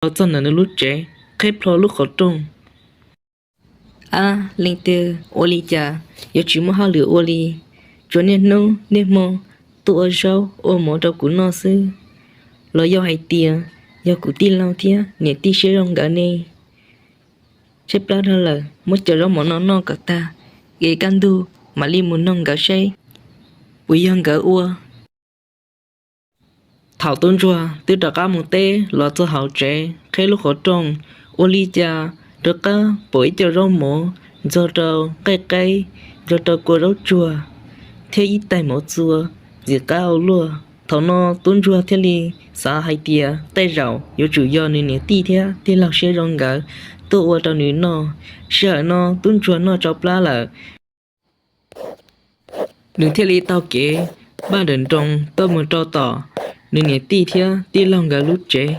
Los txog ntawm nws lub tsev, qheb plho lub qhov rooj. Ab, leej twg ua li cas yuav tsis muaj hauj lwm ua li? Tsuas niaj hnub niaj hmo tuaj ua zaub ua mov rau kuv noj xwb. Los yog hais tias yog kuv tij laug thiab niam tij siab zoo nkawd ne? Tshaib plab dhau lawm, muab cov zaub mov no noj kom tag, es kaj ntug mam li mus noog nkawd seb puas yog nkawd ua. Thaum tub ntsuag twb rov qab mus teb los txog hauv tsev, qheb lub qhov rooj, ua li cas rov qab pom ib co zaub mov ntxuag rau nqaij qeb, ntxuag rau kua zaub tsuag thiab ib tais mov txua ntxim qab ua luaj. Thaum no tub ntsuag thiaj li xav hais tias tej zaum yuav tsum yog nws niam tij thiab tij laug siab zoo nkawd tuaj ua rau nws noj. Sij hawm no tub ntsuag noj tsau plab lawm, nws thiaj li taug kev npaj nrawm nroos tuaj mus rau tom nws niam tij thiab tij laug nkawd lub tsev.